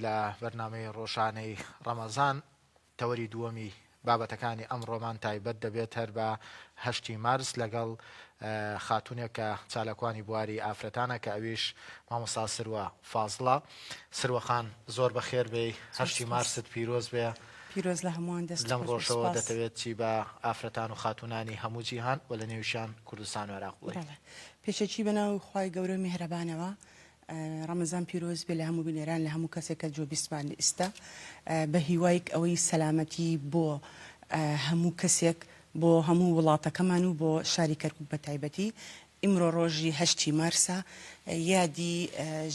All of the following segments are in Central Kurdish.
لە بەرنامەی ڕۆژانەی ڕەمەزان تەوەری دووەمی بابەتەکانی ئەمڕۆمان تایبەت دەبێت هەر بە هەشتی مارس لەگەڵ خاتونێک کە چالاکوانی بواری ئافرەتانە کە ئەویش مامۆستا سروە فازڵە. سروە خان زۆر بەخێر بێی هەشتی مارست پیرۆز بێ. پیرۆز لە هەمووان دەست لەم ڕۆژەوە دەتەوێت چی بە ئافرەتان و خاتونانی هەموو جیهان و لە نێویشیان کوردستان و عێراق بڵێی؟ بەڵێ پێشەکی بەناو خوای گەورە و میهرەبانەوە ڕەمەزان پیرۆز بێ لە هەموو بینەران لە هەموو کەسێک کە جۆبیستمان ئیستا بە هیوایک ئەوەی سەلامەتی بۆ هەموو کەسێک بۆ هەموو وڵاتەکەمان و بۆ شاری کەرکوک بە تایبەتی ئیمرۆ ڕۆژی هەشتی مارسە یادی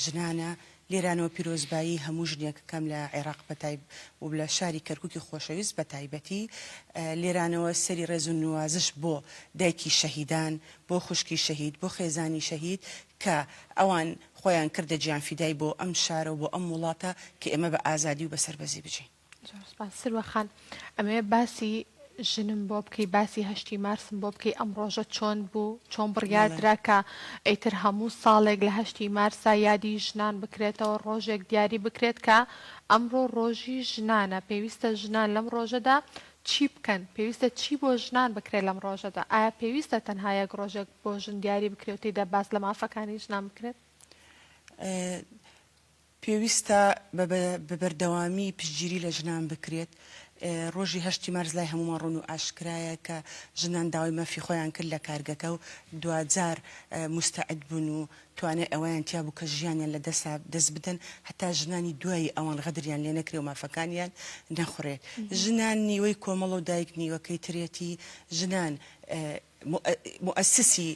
ژنانە لێرانەوە پیرۆزبایی هەموو ژنێک کەم لە عێراق بە تایب و لە شاری کەرکوکی خۆشەویست بە تایبەتی لێرانەوە سەری ڕێز و نوازش بۆ دایکی شەهیدان بۆ خوشکی شەهید بۆ خێزانی شەهید کە ئەوان خۆیان کردە گیانفیدای بۆ ئەم شارە و بۆ ئەم وڵاتە کە ئێمە بە ئازادی و بە سەربەزی بژین. زۆر سوپاس سروە خان ئەمەوێ باسی ژنم بۆ بکەی باسی هەشتی مارسم بۆ بکەی ئەم ڕۆژە چۆن بوو چۆن بڕیار بەڵێ. درا کە ئیتر هەموو ساڵێک لە هەشتی مارسا یادی ژنان بکرێتەوە ڕۆژێک دیاری بکرێت کە ئەمڕۆ ڕۆژی ژنانە پێویستە ژنان لەم ڕۆژەدا چی بکەن پێویستە چی بۆ ژنان بکرێت لەم ڕۆژەدا ئایا پێویستە تەنها یەک ڕۆژێک بۆ ژن دیاری بکرێت و تێیدا باس لە مافەکانی ژنان بکرێت؟ پێویستە بە بەردەوامی پشتگیری لە ژنان بکرێت. ڕۆژی هەشتی مارس لای هەموومان ڕوون و ئاشکرایە کە ژنان داوای مافی خۆیان کرد لە کارگەکە و دواجار موستەعید بوون و توانای ئەوەیان تیا بوو کە ژیانیان لە دەست بدەن هەتا ژنانی دوایی ئەوان غەدریان لێ نەکرێ و مافەکانیان نەخورێت. ژنان نیوەی کۆمەڵە و دایک نیوەکەی ترێتی. ژنان موئەسسی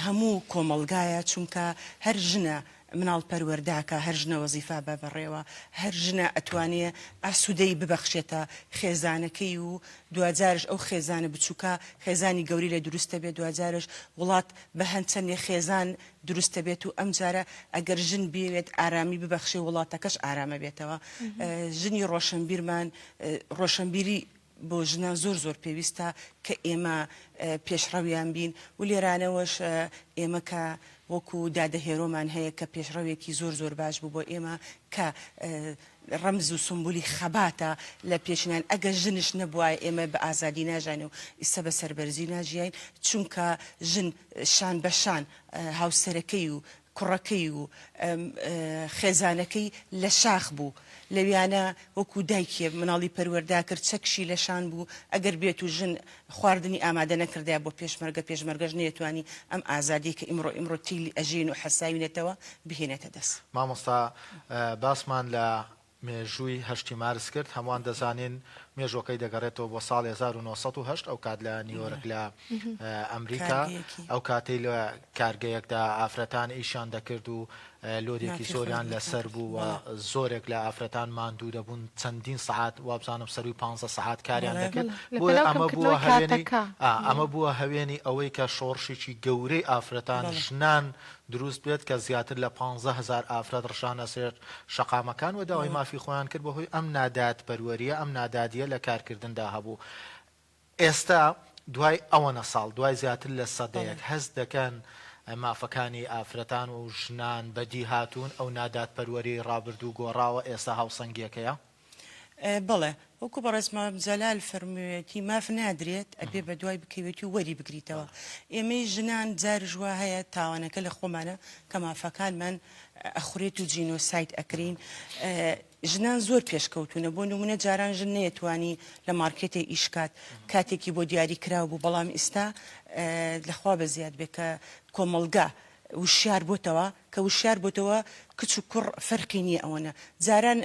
هەموو کۆمەڵگایە چونکە هەر ژنە مناڵ پەروەرداکا هەر ژنە وەزیفا بە بەڕێوە هەر ژنە ئەتوانێ ئاسودەیی ببەخشێتە خێزانەکەی و دواجارش ئەو خێزانە بچوکە خێزانی گەورەی لێ دروستەبێ دواجارش وڵات بە هەند چەندێ خێزان دروستەبێت و ئەمجارە ئەگەر ژن بیەوێت ئارامی ببەخشێ وڵاتەکەش ئارامەبێتەوە ژنی ڕۆشنبیرمان ڕۆشنبیری بۆ ژنان زۆر زۆر پێویستە کە ئێمە پێشڕەویان بین و لێرانەوەش ئێمە کە وەکو دادە هێرۆمان هەیە کە پێشڕەوێکی زۆر زۆر باش بوو بۆ ئێمە کە ڕەمز و سمبولی خەباتە لە پێشینان ئەگەر ژنش نەبوایە ئێمە بە ئازادی ناژاین و ئیستا بە سەربەرزی ناژیاین چونکە ژن شان بە شان هاوسەرەکەی و کوڕەکەی و خێزانەکەی لە شاخ بوو لەویانە وەکو دایکێ مناڵی پەروەردە کرد چەکشی لە شان بوو ئەگەر بێتو ژن خواردنی ئامادە نەکردایە بۆ پێشمەرگە پێشمەرگەش نەیەتوانی ئەم ئازادیەی کە ئیمڕۆ ئیمڕۆ تێی ئەژین و حەساوینەتەوە بهێنێتە دەست. مامۆستا باسمان لە مێژووی هەشتی مارس کرد، هەمووان دەزانین مێژووەکەی دەگەڕێتەوە بۆ ساڵی 1908 ئەو کات لە نیویۆرک لە ئەمریکا ئەو کاتەی لە کارگەیەکدا ئافرەتان ئیشیان دەکرد و لۆدێکی زۆریان لەسەر بوو و زۆرێک لە ئافرەتان ماندوو دەبوون چەندین سەعات وابزانم سەرووی پانزە سەعات کاریان دەکرد بۆیە ئەمە بووە هەوێنی ئەمە بووە هەوێنی ئەوەی کە شۆڕشێکی گەورەی ئافرەتان ژنان دروست بێت کە زیاتر لە 15 هەزار ئافرەت ڕژانە سەر شەقامەکان و داوای مافی خۆیان کرد بەهۆی ئەم نادادپەروەرییە ئەم نادادییە لە کارکردندا هەبوو. ئێستا دوای ئەوەنە ساڵ، دوای زیاتر لە سەدەیەک هەست دەکەن مافەکانی ئافرەتان و ژنان بەدی هاتوون، ئەو نادادپەروەریەی ڕابردوو گۆڕاوە، ئێستا هاوسەنگیەکەیە؟ بەڵێ، وەکو بەڕێز مام جەلال فەرموویەتی ماف نادرێت، ئەبێ بەدوای بکەوێت و وەری بگریتەوە. ئێمەی ژنان جارش وا هەیە تاوانەکە لە خۆمانە کە مافەکانمان ئەخورێت و جینۆساید ئەکرێین. ژنان زۆر پێشکەوتوونە بۆ نمونە جاران ژن نەیەتوانی لە مارکێتێ ئیش کات کاتێکی بۆ دیاری کراو بوو بەڵام ئیستا لەخوا بەزیاد بێ کە کۆمەڵگا وشیار بۆتەوە کە وشیار بۆتەوە کچ و کوڕ فەرقی نییە ئەوەنە جاران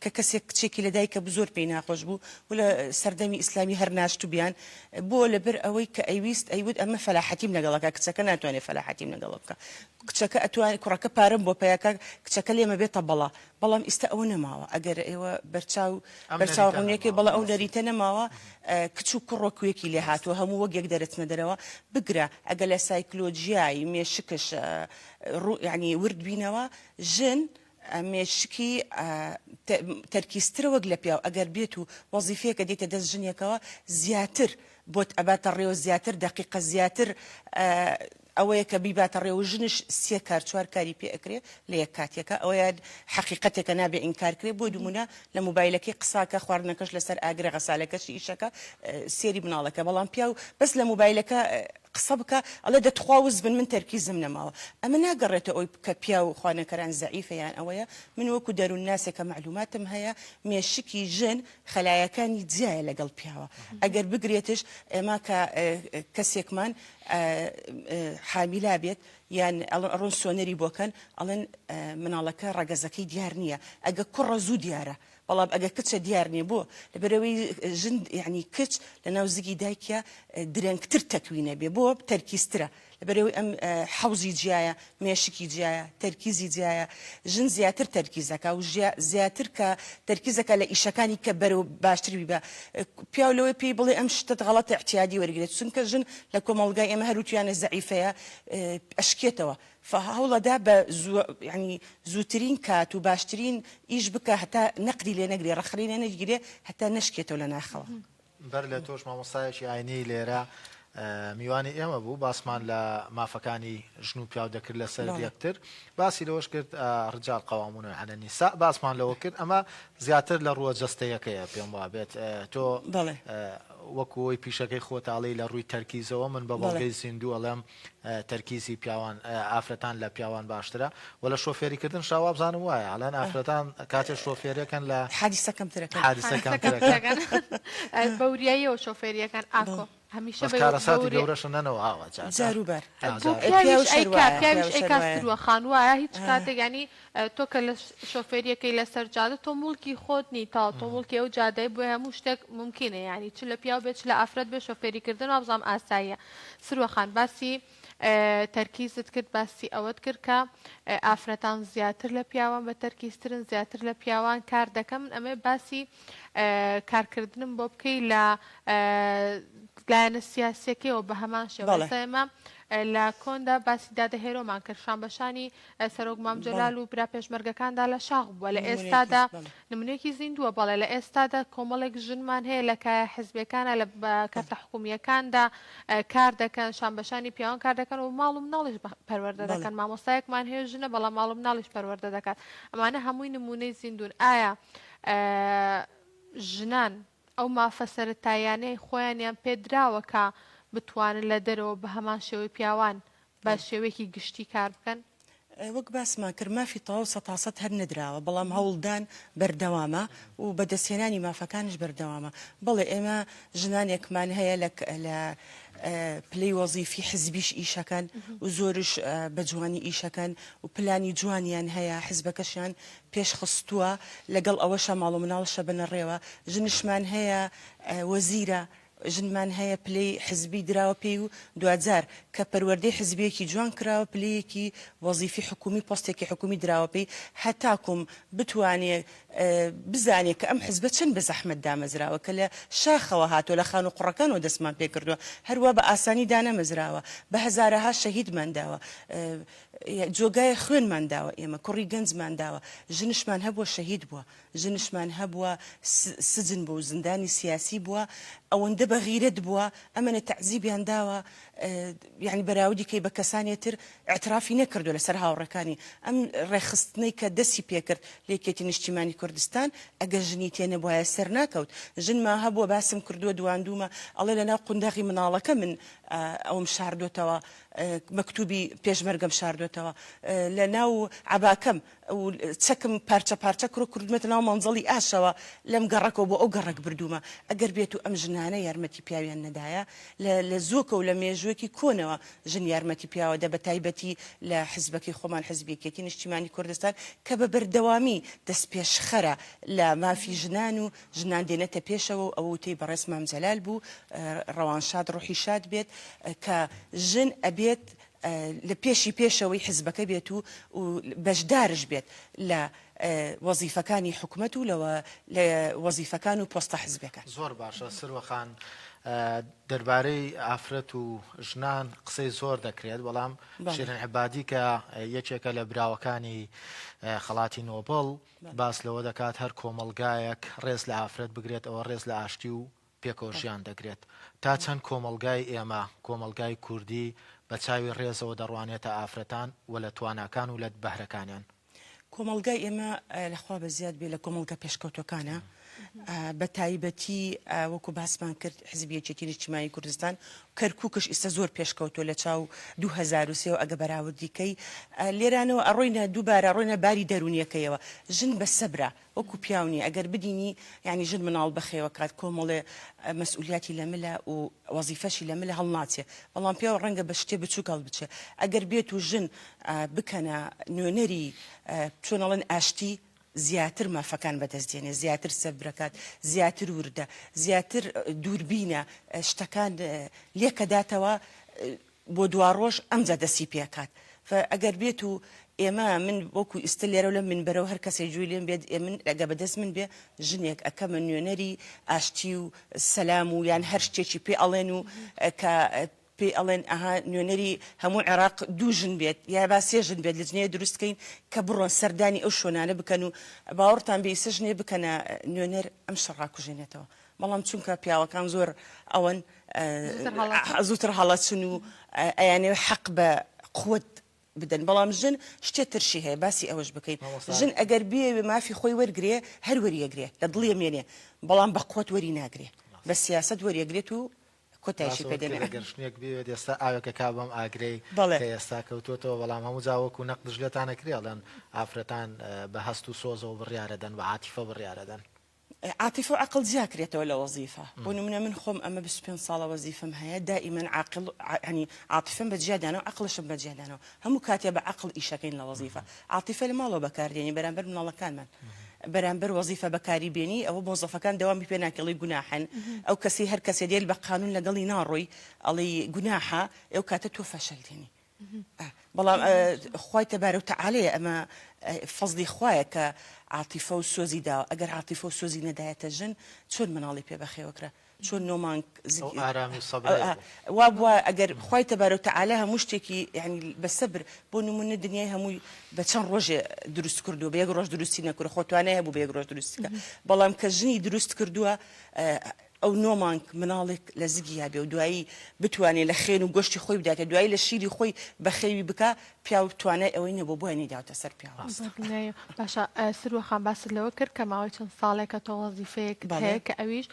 کە کەسێک کچێکی لە دایکە بوو زۆر پێی ناخۆش بوو و لە سەردەمی ئیسلامی هەر ناشتوبیان بۆ لەبەر ئەوەی کە ئەیویست ئەیوت ئەمە فەلاحەتیم لەگەڵەکە کچەکە ناتوانێت فەلاحەتیم لەگەڵ بکە کچەکە ئەتوانێت کوڕەکە پارەم بۆ پەیاکە کچەکە لێمە بێتە بەڵا بەڵام ئیستا ئەوە نەماوە ئەگەر ئێوە بەرچاو ئەم بەرچاو نەریتە ڕوونیەکەی نەماوە بەڵێ ئەو ڕاستە. نەریتە نەماوە کچ و کوڕ وەکو یەکی لێ هاتووە هەموو وەک یەک دەرەچنە دەرەوە بگرە ئەگەر لە سایکلۆجیای مێشکش ڕوو یانی ورد بینەوە ژن مێشکی تەرکیزترە وەک لە پیاو ئەگەر بێت و وەزیفەیەکە دێتە دەست ژنێکەوە زیاتر بۆت ئەباتە ڕێوە زیاتر دەقیقە زیاتر. ئەوەیە کە بیباتە ڕێ و ژنش سێ کار چوار کاری پێ ئەکرێ لە یەک کاتێکا ئەوەیان حەقیقەتێکە نابێ ئینکار کرێ بۆ نمونە لە موبایلەکەی قساکە خواردنەکەش لەسەر ئاگرە غەسالەکەشی ئیشەکە سێری مناڵەکە بەڵام پیاو بەس لە موبایلەکە قسە بکە ئەڵێ دە تخوا وز بن من تەرکیزم نەماوە ئەمە ناگەڕێتە ئەوی کە پیاو خوانەکەران زەعیفە یان ئەوەیە من وەکو دەروونناسێک کە مەعلوماتم هەیە مێشکی ژن خەلایەکانی جیایە لەگەڵ پیاوە ئەگەر بگرێتش ئێمە کە کەسێکمان حامیلا بێت یان ئەڕۆن سۆنەری بۆکەن ئەڵێن مناڵەکە ڕەگەزەکەی دیار نییە ئەگە کوڕە زوو دیارە بەڵام ئەگە کچە دیار نییە بۆ لەبەرەوەی ژن یعنی کچ لە ناو زگی دایکە درەنگتر تەکوینە بێ بۆ تەرکیزترە لەبەرئەوەی ئەم حەوزی جیایە، مێشکی جیایە، تەرکیزی جیایە، ژن زیاتر تەرکیز ئەکا و زیاتر کە تەرکیز ئەکا لە ئیشەکانی کە بەرەو باشتر بیبا. پیاو لەوەی پێی بڵێ ئەم شتەت غەڵەتە ئیعتیادی وەرگرێت، چونکە ژن لە کۆمەڵگای ئێمە هەر وتویانە زەعیفەیە ئەشکێتەوە. هەوڵەدا بە یانی زووترین کات و باشترین ئیش بکا هەتا نەقدی لێ نەگرێ، ڕەخنەی لێ نەگیرێ هەتا نەشکێتەوە لە ناخەوە. بەر لە تۆش مامۆستایەکی ئاینی لێرە میوانی ئێمە بوو باسمان لە مافەکانی ژن و پیاو دەکرد لەسەر یەکتر باسی لەوەش کرد رجال قوامون علی النساء باسمان لەوە کرد ئەمە زیاتر لە ڕووە جەستەیەکەیە پێم وابێت تۆ وەکو ئەوی پیشەکەی خۆتاڵی لە ڕووی تەرکیزەوە من بە بەڵگەی زیندوو ئەڵێم تەرکیزی پیاوان ئافرەتان لە پیاوان باشترە وە لە شۆفێری کردن شا وابزانم وایە ئەڵێن ئافرەتان کاتێ شۆفێرەکەن لە حادیسە کەمترەکەن حادیسە کەمترەکەن بە وریاییەوە شۆفێریەکەن ئاکۆ هەمیشە بەس کارەساتی گەورەشە نەنەوە ئاوا جار جاروبار پیاویش ئەیکا پیاویش ئەیکا سروە خان وایە هیچ کاتێک ینی تۆ کە لە شۆفێریەکەی لەسەر جادە تۆ موڵکی خۆت نی تا تۆ موڵکی ئەو جادەی بۆیە هەموو شتێک مومکینە یانی چ لە پیاو بێت چ لە ئافرەت بێت شۆفێری کردن وابزانم ئاساییە سروە خان باسی تەرکیزت کرد باسی ئەوەت کرد کە ئافرەتان زیاتر لە پیاوان بە تەرکیزترن زیاتر لە پیاوان کار دەکەن من ئەمەوێ باسی کارکردنم بۆ بکەی لە لایەنە سیاسیەکەیەوە بە هەمان شێوە بەڵێ. ئێستا ئێمە لە کۆندا باسی دادە هێرۆمان کرد شانبەشانی سەرۆک مام جەلال و برا پێشمەرگەکاندا لە شاخ بووە لە ئێستادا نمونەیەکی زیندووە بەڵێ لە ئێستادا کۆمەڵێک ژنمان هەیە لە کایە حزبیەکانە لە کەرتە حکومییەکاندا کار دەکەن شان بەشانی پیاوان کار دەکەن و ماڵ و مناڵیش پەروەردە دەکەن مامۆستایەکمان هەیە ژنە بەڵام ماڵ و مناڵیش پەروەردە دەکات ئەمانە هەمووی نمونەی زیندوون ئایا ژنان ئەو مافە سەرەتاییانەی خۆیانیان پێ دراوە کە بتوانن لە دەرەوە بە هەمان شێوەی پیاوان بە شێوەیەکی گشتی کار بکەن؟ وەک باسمان کرد مافی تەواو سەتاسەت هەر نەدراوە، بەڵام هەوڵدان بەردەوامە و بەدەستهێنانی مافەکانیش بەردەوامە. بەڵێ ئێمە ژنانێکمان هەیە لە لە پلەی وەزیفی حزبیش ئیشەکەن و زۆرش بە جوانی ئیشەکەن و پلانی جوانیان هەیە، حزبەکەشیان پێشخستووە، لەگەڵ ئەوەشا ماڵ و مناڵشە بەنە ڕێوە، ژنشمان هەیە وەزیرە، ژنمان هەیە پلەی حزبی دراوە پێی و دواجار کە پەروەردەی حزبییەکی جوان کراوە پلەیەکی وەزیفی حکومی پۆستێکی حکومی دراوە پێی هەتاکوم بتوانێ بزانێ کە ئەم حزبە چەند بە زەحمەت دامەزراوە کە لە شاخەوە هاتووە لە خانوو قوڕەکانەوە دەستمان پێکردووە هەروا بە ئاسانی دانەمەزراوە بە هەزارەها شەهیدمان داوە جۆگایە خوێنمان داوە ئێمە کوڕی گەنجمان داوە ژنشمان هەبووە شەهید بووە ژنشمان هەبووە سجن بوو زیندانی سیاسی بووە ئەوەندە بە غیرەت بووە ئەمەنە تەعزیبیان داوە یعنی بەراوردی کەی بە کەسانی تر اعترافی نەکردو لەسەر هاوڕێکانی ئەم ڕێکخستنەی کە دەسی پێکرد لە یەکێتی نیشتیمانی کوردستان ئەگەر ژنی تێ نەبوایە سەر ناکەوت ژنما هەبووە باسم کردووە دواندوومە ئەڵێ لەناو قونداغی مناڵەکە من ئەوم شاردۆتەوە مەکتوبی پێشمەرگەم شاردۆتەوە لە ناو عەباکەم و چەکم پارچە پارچە کرو کردومەتە ناو مەنزەڵی ئاشەوە لەم گەڕەکەوە بۆ ئەو گەڕەک بردوومە ئەگەر بێتو ئەم ژنانە یارمەتی پیاویان نەدایە لە لە زۆکە و لە مێژووەکی کۆنەوە ژن یارمەتی پیاوە دە بە تایبەتی لە حزبەکەی خۆمان حزبی یەکێتی نیشتیمانی کوردستان کە بە بەردەوامی دەستپێشخەرە لە مافی ژنان و ژنان دێنێتە پێشەوە و ئەوە وتەی بەڕێز مام جەلال بوو ڕەوانشاد ڕوحی شاد بێت کە ژن ئەبێت لە پێشی پێشەوەی حزبەکە بێت و بەشدارش بێت لە وەزیفەکانی حکومەت و لە وەزیفەکان و پۆستە حزبیەکان. زۆر باشە سروە خان دەربارەی ئافرەت و ژنان قسەی زۆر دەکرێت بەڵام شیرین عەبادی کە یەکێکە لە براوەکانی خەڵاتی نۆبڵ باس لەوە دەکات هەر کۆمەڵگایەک ڕێز لە ئافرەت بگرێت ئەوە ڕێز لە ئاشتی و پێکەوە ژیان دەگرێت. تا چەند کۆمەڵگای ئێمە، کۆمەڵگای کوردی. بە چاوی ڕێزەوە دەڕوانێتە ئافرەتان و لە تواناکان و لە بەهرەکانیان؟ کۆمەڵگای ئێمە لە خوا بەزیاد بێ لە کۆمەڵگە پێشکەوتوەکانە بە تایبەتی وەکو باسمان کرد حزبی یەکێتی نیشتیمانی کوردستان کەرکوکش ئیستا زۆر پێشکەوتوە لە چاو 2003 ئەگە بەراوردی کەی لێرانەوە ئەڕۆینە دووبارە ڕۆینە باری دەرونیەکەیەوە ژن بە سەبرە وەکو پیاو نیە ئەگەر بدینی یانی ژن مناڵ بەخێوە کات کۆمەڵێ مەسئولیاتی لە ملە و وەزیفەشی لە ملە هەڵناچێ بەڵام پیاو ڕەنگە بە شتێ بچوک هەڵبچێ ئەگەر بێت و ژن بکەنە نوێنەری چۆن ئەڵێن ئاشتی زیاتر مافەکان بەدەست دێنێ زیاتر سەبرەکات زیاتر وردە زیاتر دووربینە شتەکان لێکەداتەوە بۆ دواڕۆژ ئەمجا دەستی پێکات فە ئەگەر بێت و ئێمە من وەکو ئیستە لێرەو لەم مینبەرەوە هەر کەسێ گوێی لێم بێت ئێ من ئەگە بەدەست من بێ ژنێک ئەکەمە نوێنەری ئاشتی و سەلام و یان هەر شتێکی پێ ئەڵێن و کە پێی ئەڵێن ئەها نوێنەری هەموو عێراق دوو ژن بێت یا با سێ ژن بێت لجنەیە دروست کەین کە بڕۆن سەردانی ئەو شوێنانە بکەن و باوەڕتان بێ ئیسە ژنێ بکەنە نوێنەر ئەم شەڕ ڕاکوژێنێتەوە بەڵام چونکە پیاوەکان زۆر ئەوەن زووتر هەڵەچن و ئەیانەوێ حەق بە قوت بدەن بەڵام ژن شتێ ترشی هەیە باسی ئەوەش بکەین ژن ئەگەر بێوێ مافی خۆی وەرگێ هەر وەریەگرێ لە دڵیە مێنێ بەڵام بە قوت وەری ناگرێ بە سیاست وەریەگرێت و کۆتایشی پێ دێنێ. گەر ژنێک بیەوێت ئێستا ئاوێکە کا بەم ئاگرەی کە ئێستا کەوتووەتەوە بەڵام هەموو جا وەکو نەقدش لێتان ئەکرێ ئەڵێن ئافرەتان بە هەست و سۆزەوە بڕیارەدەن بە عاتیفە بڕیارەدەن. عاتیفە و عەقڵ جیا کرێتەوە لە وەزیفە بۆ نمونە من خۆم ئەمە 25 ساڵە وەزیفەم هەیە دائیمەن عاقڵ یانی عاتیفەم بە جیا داناوە عەقڵشم بە جیا داناوە هەموو کاتێ بە عەقڵ ئیشەکەین لە وەزیفە عاتیفە لە ماڵەوە بەکار دێنی بەرامبەر مناڵەکانمان بەرامبەر وەزیفە بەکاری بێنی ئەوە مۆزەفەکان دەوامی پێ ناکەڵی گوناحن ئەو کەسی هەر کەسێ دێل بە قانون لەگەڵی ناڕۆی ئەڵێی گوناحە ئەو کاتە تۆ فەشەل دێنی بەڵام خوای تەبارە و تەعالەیە ئەمە فەزلی خوایە کە عاتیفە و سۆزی داوە ئەگەر عاتیفە و سۆزی نەدایەتە ژن چۆن مناڵی پێ بەخێوەکرا چۆن نۆ مانگ ئارامی و سەبر وا بووە ئەگەر خوای تەبارە و تەعالا هەموو شتێکی یعنی بە سەبر بۆ نمونە دنیای هەمووی بە چەند ڕۆژێ دروست کردووە بە یەک ڕۆژ دروستی نەکردووە خۆ توانای هەبوو بە یەک ڕۆژ دروستی کە بەڵام کە ژنی دروست کردووە ئەو نۆ مانگ مناڵێک لە زگیا بێ و دوایی بتوانێ لە خوێن و گۆشتی خۆی بداتێ دوایی لە شیری خۆی بەخێوی بکا پیاو توانای ئەوەی نەبووە بۆیە نەیداوەتە سەر پیاو. بەدڵنیاییەوە. باشە سروە خان باست لەوە کرد کە ماوەی چەند ساڵێکە تۆ وەزیفەیەکت بەڵێ. هەیە کە ئەویش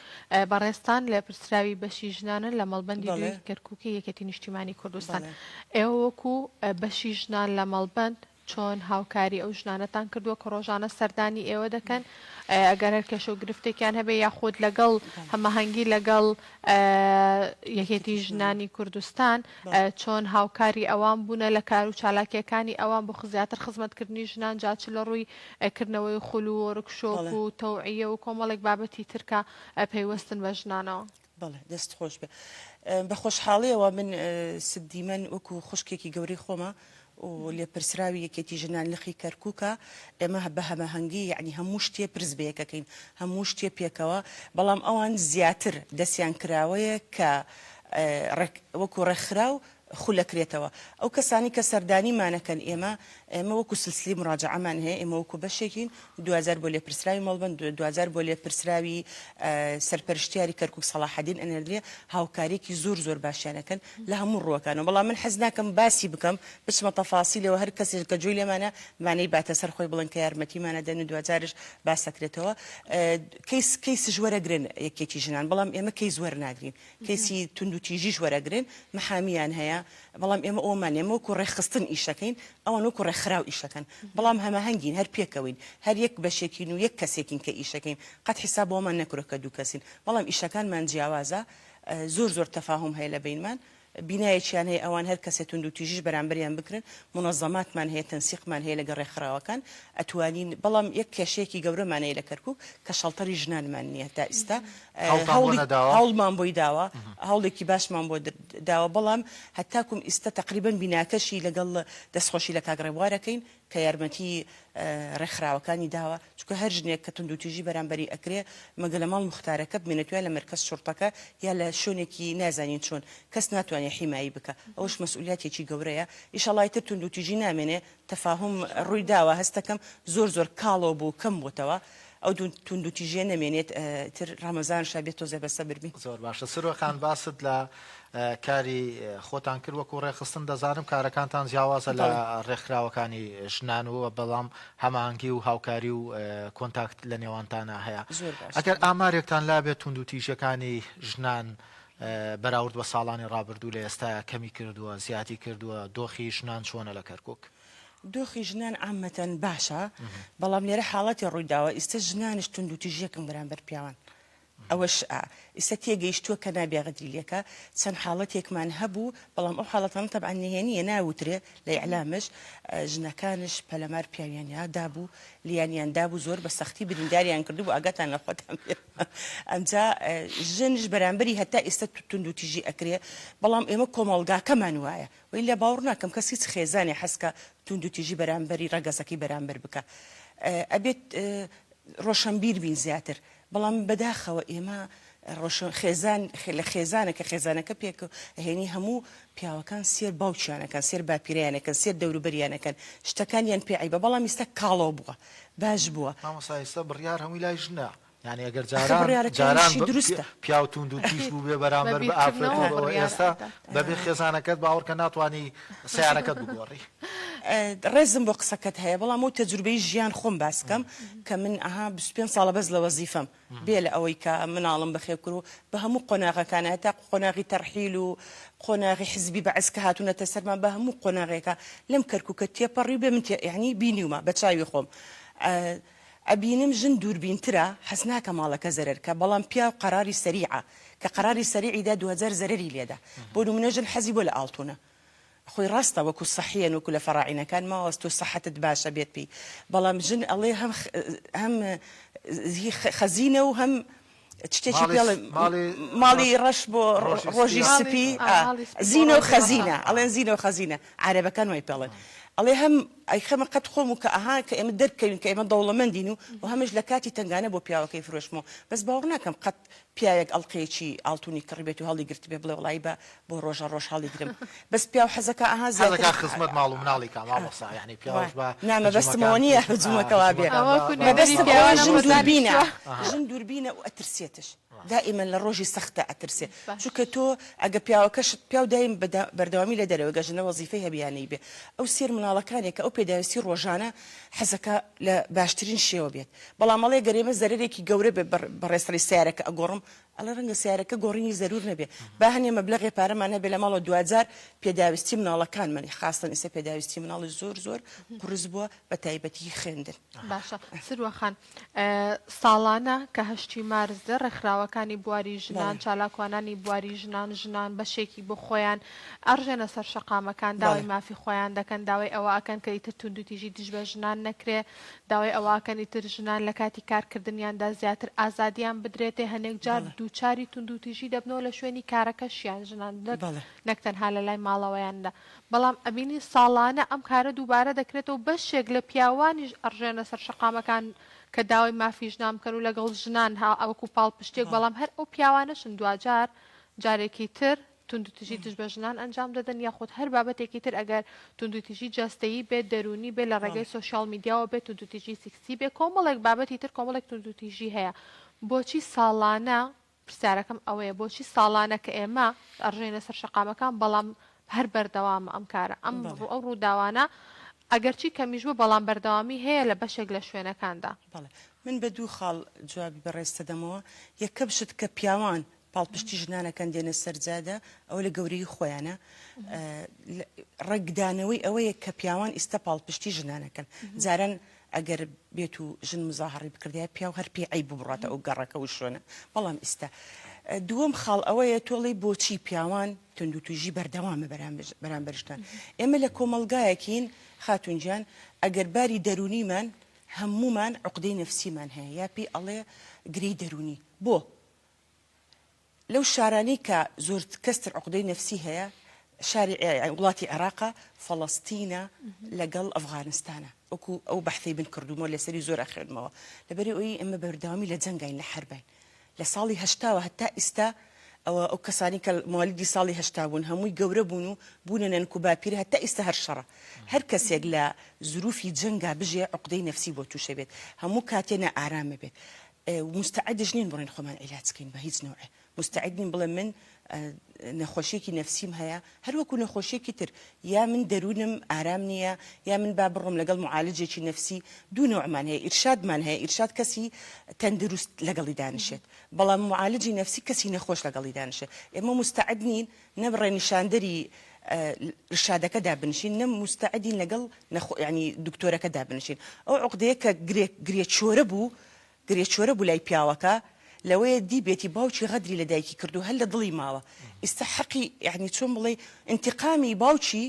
بەڕێزتان لێپرسراوی بەشی ژنانن لە مەڵبەندی بەڵێ. دووی کەرکوکی یەکێتی نیشتیمانی کوردستان. بەڵێ. ئێوە وەکو بەشی ژنان لە مەڵبەند چۆن هاوکاری ئەو ژنانەتان کردووە کە ڕۆژانە سەردانی ئێوە دەکەن ئەگەر هەر کێشە و گرفتێکیان هەبێ یاخود لەگەڵ هەماهەنگی لەگەڵ یەکێتی ژنانی کوردستان چۆن هاوکاری ئەوان بوونە لە کار و چالاکیەکانی ئەوان بۆ زیاتر خزمەتکردنی ژنان جا چ لە ڕووی کردنەوەی خول و وۆرکشۆپ و تەوعیە و کۆمەڵێک بابەتی ترکە پەیوەستن بە ژنانەوە. بەڵێ دەست خۆش بێ. بە خۆشحاڵیەوە من ست دیمەن وەکو خوشکێکی گەورەی خۆمە و لێپرسراوی یەکێتی ژنان لقی کەرکوکە ئێمە بە هەماهەنگی یەعنی هەموو شتێ پرس بەیەکەکەین هەموو شتێ پێکەوە بەڵام ئەوان زیاتر دەستیان کراوەیە کە وەکو ڕێکخراو خولەکرێتەوە ئەو کەسانی کە سەردانیمانەکەن ئێمە ئێمە وەکو سلسلەی مراجەعەمان هەیە ئێمە وەکو بەشێکین دواجار بۆ لێپرسراوی مەڵبەند دواجار بۆ لێپرسراوی سەرپەرشتیاری کەرکوک سەڵاحەدین ئەنێردرێ هاوکاریەکی زۆر زۆر باشیان ئەکەن لە هەموو ڕووەکانەوە بەڵام من حەز ناکەم باسی بکەم بچمە تەفاسیلەوە هەر کەسێک کە گوێی لێمانە مانەی باتە سەر خۆی بڵێن کە یارمەتیمان ئەدەن و دواجارش باس ئەکرێتەوە کەیس کەیسش وەرەگرن یەکێتی ژنان بەڵام ئێمە کەیس وەرناگرین کەیسی توندوتیژیش وەرەگرن، محامیان هەیە، بەڵام ئێمە ئەوەمان نیە، ئێمە وەکو ڕێکخستن ئیشەکەین، ئەوان وەکو ڕێکخراو ئیشەکەن، بەڵام هەماهەنگین، هەر پێکەوەین، هەر یەک بەشێکین و یەک کەسێکین کە ئیشەکەین، قەت حیساب بۆمان نەکرۆ کە دوو کەسین، بەڵام ئیشەکانمان جیاوازە، زۆر زۆر تەفاهوم هەیە لە بەینمان، بینایەکیان هەیە ئەوان هەر کەسێ توندوتیژیش بەرامبەریان بکرن مونەزەماتمان هەیە تەنسیقمان هەیە لەگەڵ ڕێکخراوەکان ئەتوانین بەڵام یەک کێشەیەکی گەورەمان هەیە لە کەرکوک کە شەڵتەری ژنانمان نییە تا ئیستا هەوڵتان بۆ هەوڵی نەداوە؟ هەوڵمان بۆی داوە هەوڵێکی باشمان بۆ داوە بەڵام هەتاکوم ئیستا تەقریبەن بیناکەشی لەگەڵ دەستخۆشی لە کاک ڕێبوار ئەکەین کە یارمەتی ڕێکخراوەکانی داوە چونکە هەر ژنێک کە توندوتیژی بەرامبەری ئەکرێ مەگە لە ماڵ موختارەکە بمێنێت یا لە مەرکەز شوڕتەکە یا لە شوێنێکی نازانین چۆن کەس ناتوانێ حیمایی بکا ئەوەش مەسئولیاتێکی گەورەیە ئیشەڵا ئیتر توندوتیژی نامێنێ تەفاهوم ڕووی داوە هەستەکەم زۆر زۆر کاڵۆ بوو کەم بۆتەوە. ئەو توندوتیژیە نەمێنێت تر ڕەمەزانشە بێت تۆزێ بە سەبر بین. زۆر باشە سروە خان باست لە کاری خۆتان کرد وەکو ڕێکخستن دەزانم کارەکانتان جیاوازە لە ڕێکخراوەکانی ژنان و بەڵام هەماهەنگی و هاوکاری و کۆنتاکت لە نێوانتانا هەیە ئەگەر ئامارێکتان لابێت توندوتیژیەکانی ژنان بەراورد بە ساڵانی ڕابردوو لە ئێستایا کەمی کردووە زیادی کردووە دۆخی ژنان چۆنە لە کەرکک؟ دۆخی ژنان عامەتەن باشە بەڵام لێرە حاڵەتی ڕوویداوە ئیستە ژنانش توندوتیژیەکەن بەرامبەر پیاوان ئەوەش ئیستە تێگەیشتووە کە نابێ غەدری لێکا چەند حاڵەتێکمان هەبوو بەڵام ئەو حاڵەتانە تەبعەن نهێنیە ناوترێ لە ئیعلامش ژنەکانش پەلەمار پیاویان یا دابوو لیانیان دابوو زۆر بە سەختی برینداریان کردبوو ئاگاتان لە خۆتان بێ ئەمجا ژنش بەرامبەری هەتا ئیستە توندوتیژی ئەکرێ بەڵام ئێمە کۆمەڵگاکەمان وایە وەیلا باوڕ ناکەم کەس هیچ خێزانێ حەز کا توندوتیژی بەرامبەری ڕەگەزەکەی بەرامبەر بکا ئەبێت ڕۆشەنبیر بین زیاتر بەڵام بەداخەوە ئێمە ڕۆشن خێزان لە خێزانە کە خێزانەکە پێک هێنی هەموو پیاوەکان سێر باوکیانەکەن سێر باپیرەیانەکەن سێر دەوروبەریانەکەن شتەکانیان پێ عیبە بەڵام ئیستا کاڵۆ بووە باش بووە. مامۆستا ئیستا بڕیار هەمووی لای ژنە یانی ئەگەر جاران جاران پیاو توند و تیژ بووبێ بەرامبەر بە ئافرەت و بەوە ئێستا بەبێ خێزانەکەت باوەڕکە ناتوانی سەیارەکەت بگۆڕی. ڕێزم بۆ قسەکەت هەیە بەڵام ئەو تەجروبەی ژیان خۆم باس کەم کە من ئەها 25 ساڵە بەس لە وەزیفەم بێ لە ئەوەی کە مناڵم بەخێو کرد و بە هەموو قۆناغەکانە هەتا قۆناغی تەرحیل و قۆناغی حزبی بەعس کە هاتوونەتە سەرمان بە هەموو قۆناغێکە لەم کەرکوکە تێپەڕی بێ من یعنی بینیومە بە چاوی خۆم ئەبینم ژن دووربینترە حەز ناکە ماڵەکە زەرەر کە بەڵام پیاو قەراری سەریعە کە قەراری سەریعی دا دوهەزار زەرەری لێدا بۆ نمونە ژن حەزی بۆ لە ئاڵتونە خۆی ڕاستە وەکو سەحیەن وەکو لە فەراعینەکان ماوەس تۆ سەحەتت باشە بێت پێی بەڵام ژن ئەڵێ هەم هەم خەزینە و هەم شتێکی پێڵێ ماڵی ڕەش بۆ ڕۆژی سپی زینە و خەزینە ئەڵێن زینە و خەزینە عارەبەکان وای پێڵێن ئەڵێ هەم ئەیخەمە قەت خۆم و کە ئەها کە ئێمە دەرکەوین کە ئێمە دەوڵەمەندین و و هەمش لە کاتی تەنگانە بۆ پیاوەکەی فرۆشمەوە بەس باوەڕ ناکەم قەت پیاوێک ئەڵقەیەکی ئاڵتونی کڕیبێت و هەڵی گرتبێ بڵێ وەڵایی بە بۆ ڕۆژە ڕۆژ هەڵیگرم بەس پیاو حەزەکا ئەها زیاتر حەزەکا خزمەت ماڵ و مناڵی کا مامۆستا یانی پیاوش بە نا مەبەستم ئەوە نییە هجومەکە وا بێ مەبەستم ئەوەیە ژن دووربینە ژن دووربینە و ئەترسێتش دائیمەن لە ڕۆژی سەختە ئەترسێ چونکە تۆ ئەگە پیاوەکەشت پیاو دایم بەردەوامی لە دەرەوە گە ژنە وەزیفەی هەبێ یان نەیبێ ئەو سێر مناڵەکانێک کە ئەو پێداویستی ڕۆژانە حەزەکا لە باشترین شێوە بێت بەڵام ئەڵێ گەر ئێمە زەرەرێکی گەورە بێ بەڕێز سەیارەکە ئەگۆڕم ئەڵێ ڕەنگە سەیارەکە گۆڕینی زەرور نەبێ با هەنێ مەبلەغێ پارەمان هەبێ لە ماڵەوە دواجار پێداویستی مناڵەکانمان خاستەن ئیستا پێداویستی مناڵی زۆر زۆر قورس بووە بە تایبەتی خوێندن. باشە سروە خان ساڵانە کە هەشتی مارس دێ ڕێکخراوەکانی بواری ژنان چالاکوانانی بواری ژنان ژنان بەشێکی بۆ خۆیان ئەڕژێنە سەر شەقامەکان داوای مافی خۆیان دەکەن داوای ئەوە ئەکەن کە ئیتر توندوتیژی دژ بە ژنان نەکرێ داوای ئەوە ئەکەن ئیتر ژنان لە کاتی کارکردنیاندا زیاتر ئازادیان بدرێتێ، هەنێک جار دووچاری توندوتیژی دەبنەوە لە شوێنی کارەکەشیان ژنان نەک تەنها لە لای ماڵەوەیاندا، بەڵام ئەبینی ساڵانە ئەم کارە دووبارە دەکرێتەوە بەشێک لە پیاوانیش ئەڕژێنە سەر شەقامەکان کە داوای مافی ژنان بکەن و لەگەڵ ژنان وەکو پاڵپشتێک، بەڵام هەر ئەو پیاوانەشن دواجار جارێکی تر توندوتیژی دژ بە ژنان ئەنجام دەدەن یاخود هەر بابەتێکی تر ئەگەر توندوتیژی جەستەیی بێت دەروونی بێت لە ڕێگەی سۆشیال میدیاوە بێت توندوتیژی سیکسی بێت کۆمەڵێک بابەتی تر کۆمەڵێک توندوتیژی هەیە بۆچی ساڵانە پرسیارەکەم ئەوەیە بۆچی ساڵانە کە ئێمە ئەڕژێینە سەر شەقامەکان بەڵام هەر بەردەوامە ئەم کارە ئەم ئەو ڕووداوانە ئەگەرچی کەمیش بوو بەڵام بەردەوامی هەیە لە بەشێک لە شوێنەکاندا. بەڵێ من بە دوو خاڵ جوابی بەڕێزت دەدەمەوە یەکەم شت کە پیاوان پاڵپشتی ژنانەکەن دێنە سەر جادە ئەوە لە گەورەیی خۆیانە ڕەگدانەوەی ئەوەیە کە پیاوان ئیستا پاڵپشتی ژنانەکەن جاران ئەگەر بێت و ژن مزاهڕی بکردای پیاو هەر پێی عیب بوو بڕاتە ئەو گەڕەکە و شوێنە بەڵام ئیستا دووەم خاڵ ئەوەیە تۆڵی بۆچی پیاوان توندوتیژی بەردەوامە بەرامبەر ژنان ئێمە لە کۆمەڵگایەکین خاتون گیان ئەگەر باری دەرونیمان هەمومان عقدەی نەفسیمان هەیە یا پێی ئەڵێ گرێی دەرونی بۆ لەو شارانەی کە زۆر کەستر عوقدەی نەفسی هەیە شاری وڵاتی عێراقە، فەڵەستینە لەگەڵ ئەفغانستانە وەکو ئەو بەحثەی من کردوومەوە لەسەری زۆر ئەخوێنمەوە لەبەری ئەوی ئێمە بەردەوامی لە جەنگاین لە حەربین لە ساڵی هەشتاوە هەتا ئیستا. ئەوە ئەو کەسانی کە موالیدی ساڵی 80 بوون هەمووی گەورە بوون و بوونە نەنک و باپیرە هەتا ئیستا هەر شەڕە هەر کەسێک لە زروفی جەنگا بژێ عوقدەی نەفسی بۆ توشە بێت هەموو کاتێ نائارامە بێت موستەعدش نین بڕۆین خۆمان عیلاج کەین بە هیچ نەوعێ موستەعد نیم بڵێم من نەخۆشیەکی نەفسیم هەیە هەر وەکو نەخۆشیەکی تر یا من دەروونم ئارام نییە یا من با بڕۆم لەگەڵ معالجێکی نەفسی دوو نەوعمان هەیە ئیرشادمان هەیە ئیرشاد کەسی تەندروست لەگەڵی دانیشێت بەڵام معالجی نەفسی کەسی نەخۆش لەگەڵی دانیشێت ئێمە موستەعد نین نە ڕێنیشاندەری ئیرشادەکە دابنیشین نە موستەعدین لەگەڵ نەخۆ یانی دکتۆرەکە دابنیشین ئەو عوقدەیە کە گرێ گرێ چۆرە بوو گرێ چۆرە بوو لای پیاوەکە لەوەیە دیبێتی باوکی غەدری لە دایکی کردو هەر لە دڵی ماوە ئیستا حەقی یانی چۆن بڵێی ئینتیقامی باوکی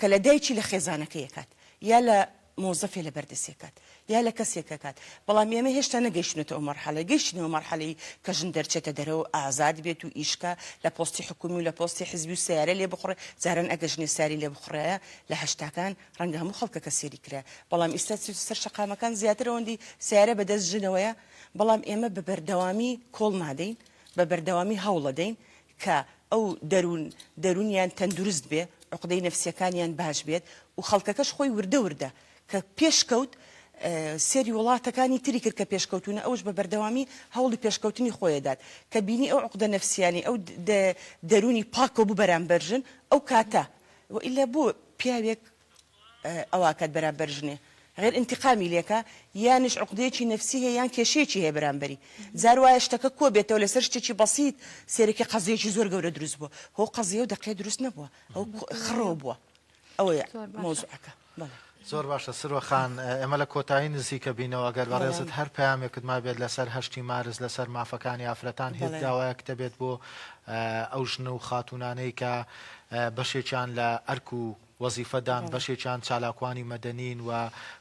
کە لە دایکی لە خێزانەکەی ئەکات یا لە مۆزەفێ لە بەردەستی ئەکات یا لە کەسێک ئەکات بەڵام ئێمە هێشتا نەگەیشتوینەتە ئەو مەرحەلە گەیشتینەوە مەرحەلەی کە ژن دەرچێتە دەرەوە ئازاد بێت و ئیش کا لە پۆستی حکومی و لە پۆستی حزبی و سەیارە لێ بخوڕێ جاران ئەگەر ژنێ ساری لێ بخوڕایە لە هەشتاکان ڕەنگە هەموو خەڵکەکە سێری کرایە بەڵام ئیستا چیتە سەر شەقامەکان زیاتر ئەوەندی سەیارە بە دەست ژنەوەیە بەڵام ئێمە بە بەردەوامی کۆڵ نادەین بە بەردەوامی هەوڵەدەین کە ئەو دەروون دەروونیان تەندروست بێ عوقدەی نەفسیەکانیان باش بێت و خەڵکەکەش خۆی وردە وردە کە پێشکەوت سێری وڵاتەکانی تری کرد کە پێشکەوتونە ئەوش بە بەردەوامی هەوڵی پێشکەوتنی خۆی دات کە بینی ئەو عوقدە نەفسیانی ئەو دەروونی پاکەوە بوو بەرامبەر ژن ئەو کاتە وئیلا بۆ پیاوێک ئەواکات بەرامبەر ژنێ غێر ئینتیقامی لێکا یانیش عوقدەیەکی نەفسی هەیە یان کێشەیەکی هەیە بەرامبەری جار وایە شتەکە کۆ بێتەوە لەسەر شتێکی بەسیت سێرەکی قەزیەکی زۆر گەورە دروست بووە هۆ قەزیە و دەقەیە دروست نەبووە ئەو خڕەوە بووە ئەوەیە مەوزوعەکە بەڵێ. زۆر باشە سروە خان ئێمە لە کۆتایی نزیکە بینەوە گەر بەڕێزت هەر پەیامێکت مابێت لەسەر هەشتی مارس لەسەر مافەکانی ئافرەتان هیچ داوایەکت هەبێت بۆ ئەو ژن و خاتوونانەی کە بەشێکیان لە ئەرک و وەزیفەدان، بەشێکیان چالاکوانی مەدەنین و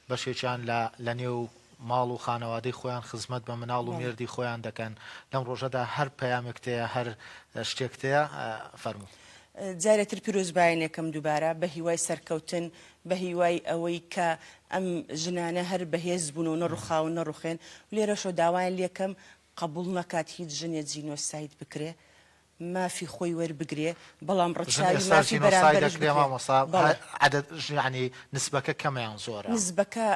بەشێکیان لە لە نێو ماڵ و خانەوادەی خۆیان خزمەت بە مناڵ و مێردی خۆیان دەکەن، لەم ڕۆژەدا هەر پەیامێکت هەیە، هەر شتێکت هەیە فەرموو. جارێ تر پیرۆزبایەنێکم دووبارە، بە هیوای سەرکەوتن، بە هیوای ئەوەی کە ئەم ژنانە هەر بەهێز بوون و نەڕوخاون نەڕوخێن و لێرەشەوە داوایان لێکەم قەبوڵ نەکات هیچ ژنێ جینۆساید بکرێ، مافی خۆی وەربگرێ بەڵام ژن ڕەچاوی ئێستا مافی جینۆساید بەرامبەرش دەکرێ بکرێ مامۆستا بەڵێ. عەدەد یانی نسبەکە کەمە یان زۆرە؟ نسبەکە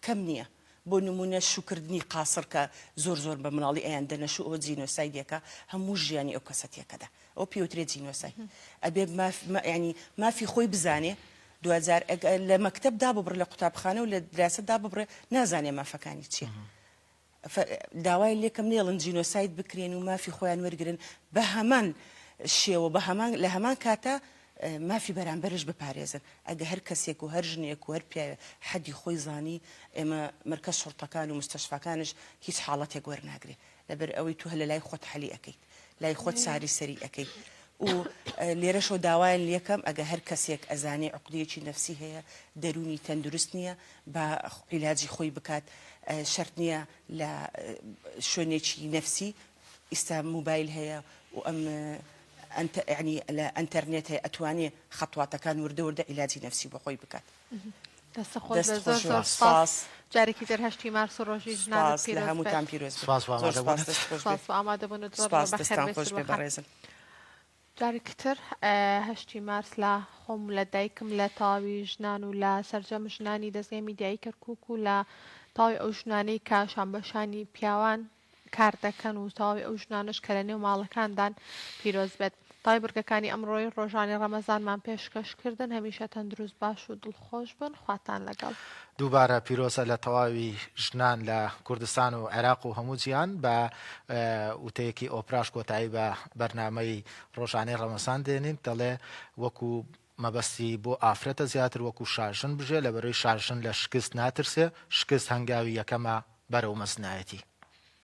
کەم نییە بۆ نموونە شووکردنی قاسڕ کە زۆر زۆر بە مناڵی ئەیان دەنە شوو ئەوە جینۆسایدێکە هەموو ژیانی ئەو کەسە تێکەدا ئەوە پێوترێ جینۆساید ئەبێ ماف یانی مافی خۆی بزانێ دواجار ئەگەر لە مەکتەب داببڕێ لە قوتابخانە و لە دراسە داببڕێ نازانێ مافەکانی چییە داوای لێکەم نێڵن جینۆساید بکرێن و مافی خۆیان وەرگرن بە هەمان شێوە بە هەمان لە هەمان کاتا مافی بەرامبەرش بپارێزن ئەگە هەر کەسێک و هەر ژنێک و هەر پیاوێ حەدی خۆی زانی ئێمە مەرکەز شوڕتەکان و مستەشفاکانش هیچ حاڵەتێک وەرناگرێ لەبەر ئەوەی تو هەر لە لای خۆت حەلی ئەکەیت لای خۆت ساری سەری ئەکەیت و لێرەشەوە داوایان لێکەم ئەگە هەر کەسێک ئەزانێ عوقدەیەکی نەفسی هەیە دەروونی تەندروست نییە با عیلاجی خۆی بکات شەرت نییە لە شوێنێکی نەفسی ئیستا موبایل هەیە و ئەم یعنی لە ئەنتەرنێت هەیە ئەتوانێ خەتواتەکان وردە وردە عیلاجی نەفسی بۆ خۆی بکات. دەست خۆش بێت زۆر زۆر سپاس جارێکی تر هەشتی مارس و ڕۆژی ژنانت سپاس لە پیرۆز بێت. هەمووتان پیرۆز بێت. سپاس بۆ زۆر سپاس ئامادەبوونت. دەست خۆش سپاس بێت. بۆ ئامادەبوونت زۆر زۆر سپاس بەخێر دەستان بێی خۆش بێ سروە خان. بەڕێزم. جارێکی تر هەشتی مارس لە خۆم و لە دایکم لە تەواوی ژنان و لە سەرجەم ژنانی دەزگای میدیایی کەرکوک و لە تەواوی ئەو ژنانەی کە شانبەشانی پیاوان کار دەکەن و تەواوی ئەو ژنانەش کە لە نێو ماڵەکاندان پیرۆز بێت. تەواوی بڕگەکانی ئەمڕۆی ڕۆژانی ڕەمەزانمان پێشکەش کردن هەمیشە تەندروست باش و دڵخۆش بن خواتان لەگەڵ. دووبارە پیرۆزە لە تەواوی ژنان لە کوردستان و عێراق و هەموو جیهان بە وتەیەکی ئۆپراش کۆتایی بە بەرنامەی ڕۆژانەی ڕەمەزان دێنین دەڵێ وەکو مەبەستی بۆ ئافرەتە زیاتر وەکو شاژن بژێ لەبەرەی شاژن لە شکست ناترسێ شکست هەنگاوی یەکەمە بەرەو مەزنایەتی.